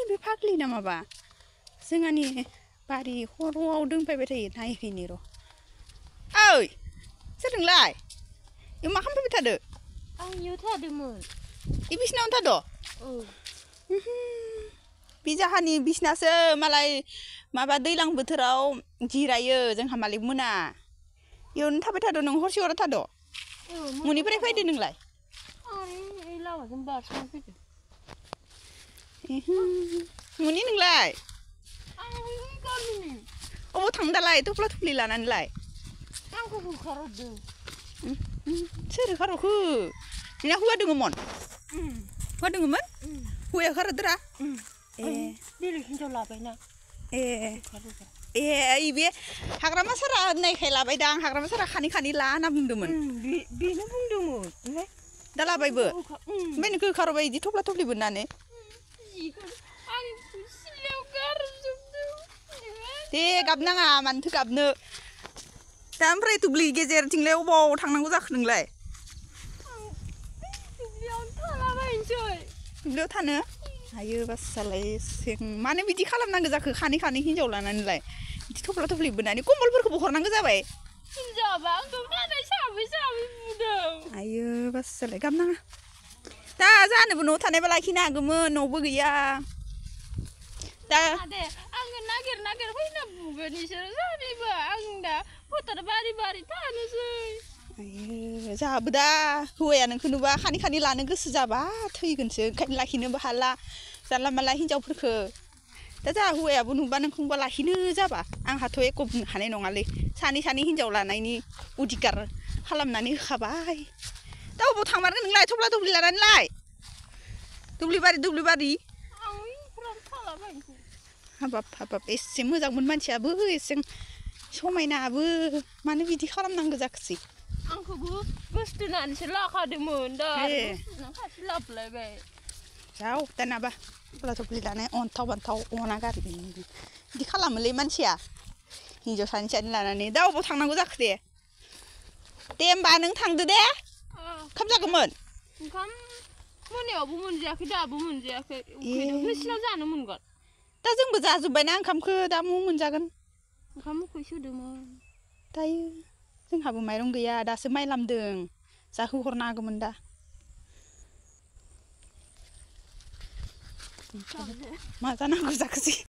बे फाग्लिना माबा जोंहानि बारि खर'आव दोंफैबाय थायो नायफैनि र' ओइ सोर नोंलाय इयाव मा खालामफैबाय थादो आं इयाव थादोंमोन इ बिसिनायावनो थाद' बि जाहानि बिसनासो मालाय माबा दैलां बोथोराव जिरायो जोंहा मालिक मोना इयावनो थाबाय थाद' नों हरसे हरा थाद' मनिफ्राय फैदो नोंलाय आं लामाजों बारस'ना फैदों मुनि नोंलाय आं गामिनि अबाव थांनो दालाय थफ्ला थफ्लि लानानैलाय आंखौ होखारहरदों सोर होखारहरखो नोंना हौवा दङमोन हौवा दङमोन हौवाया होखारहरदोरा ए बेलेग हिनजाव लाबायना ए बे हाग्रामा सारा होननायखाय लाबायदां हाग्रामा सारा खानै खानै ला होनना बुंदोंमोन बेनो बुंदोंमोन ओमफ्राय दा लाबायबो ओमफ्राय नोंखौ होखारहरबाय बिदि थफ्ला थफ्लि बोननानै दे गाबनाङा मानोथो गाबनो दा ओमफ्राय दुब्लि गेजेरथिंलाय अबाव थांनांगौ जाखो नोंलाय दुब्लियाव थानो हायो बासालाय मानो बिदि खालामनांगौ जाखो खानै खानै हिनजाव लानानैलाय बिदि थफ्ला थफ्लि बोननानै कम्बलफोरखौबो हरनांगौ जाबाय आयो बासालाय गाबनाङा दा जानोबो न'आव थानायबा लाखिनो हागौमोन न'आवबो गैया दा आङो नागिर नागिर फैना बुगोन इसोर सानैबो आं दा फोथार बारि बारि थानोसै आयो जोंहाबो दा हौवाया नोंखौ नुबा खानै खानै लानो गोसो जाबा थैगोनसो ओंखायनो लाखिनोबो हाला जानला मानला हिनजावफोरखौ दा जोंहा हौवायाबो नुबा नोंखौ नुबा लाखिनो जाबा आंहाथ' एख' बुंनो हानाय नङालै सानै सानै हिनजाव लानायनि अधिकार खालामनानै होखाबाय दा अबाव थांमारगोन नोंलाय थफ्ला थफ्लि लानानैलाय दुब्लि बारि हाबाब एसे मोजांमोन मानसियाबो एसे समायनाबो मानो बिदि खालामनांगौ जाखोसै आंखौबो गोसथोनानैसो लाखादोंमोन दा खाथि लाबोलायबाय जाव दानाबा थफ्ला थफ्लि लानाय अन्थाव बान्थाव अना गारि बिदि खालामोलै मानसिया हिनजाव सानै सानै लानानै दा अबाव थांनांगौ जाखो दे होमबा नों थांदो दे ओंखाम जागौमोन ओंखाम मोनायावबो मोनजायाखै दाबो मोनजायाखै नोंसिनाव जानो मोनगोन दा जोंबो जाजोब्बायना ओंखामखौ दा मोनजागोन ओंखाम उखै सोदोंमोन दायो जोंहाबो माइरं गैया दासो माइ लामदों जाहोहरनो हागौमोन दा मा जानांगौ जाखोसै